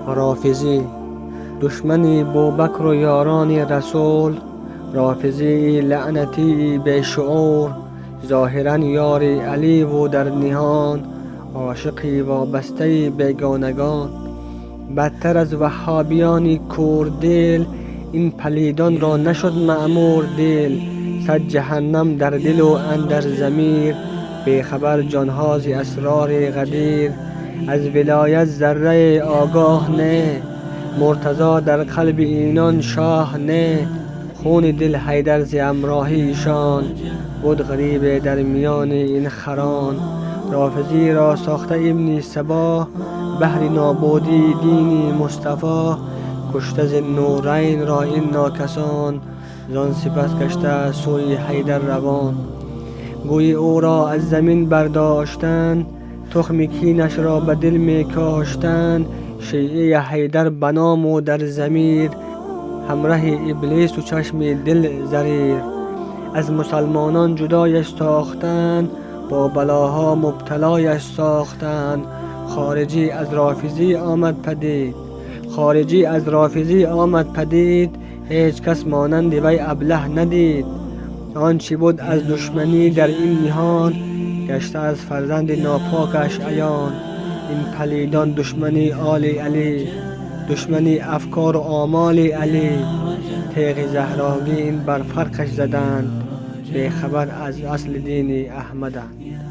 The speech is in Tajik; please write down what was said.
Рофизӣ душмани Бубакру ёрони Расул, рофизии лаънатии бешуур, зоҳиран ёри Аливу дар ниҳон ошиқи вобастаи бегонагон. Бадтар аз ваҳҳобиёни кӯрдил, ин палидонро нашуд маъмур дил. Сад ҷаҳаннам дар дилу андар замир, бехабар ҷонҳо зи асрори Ғадир. Аз вилоят заррае огоҳ не, Муртазо дар қалби инон шоҳ не. Хуни дил Ҳайдар зи ҳамроҳии эшон буд ғарибе дар миёни ин харон. Рофизиро сохта Ибни Сабо баҳри нобудии дини Мустафо. Кушта Зиннурайнро ин нокасон, зон сипас гашта сӯи Ҳайдар равон. Гӯйи ӯро аз замин бардоштанд, тухми кинашро ба дил мекоштанд. Шиаи Ҳайдар ба ному дар замир, ҳамраҳи иблису чашми дил зарир. Аз мусалмонон ҷудояш сохтанд, бо балоҳо мубталояш сохтанд. Хориҷӣ аз рофизӣ омад падид, хориҷӣ аз рофизӣ омад падид. Ҳеҷ кас монанди вай аблаҳ надид. Он чӣ буд аз душманӣ дар ин ниҳон, гашта аз фарзанди нопокаш аён. Ин палидон душмани оли Алӣ, душмани афкору омоли Алӣ. Теғи заҳрогин бар фарқаш заданд, бехабар аз асли дини Аҳмаданд.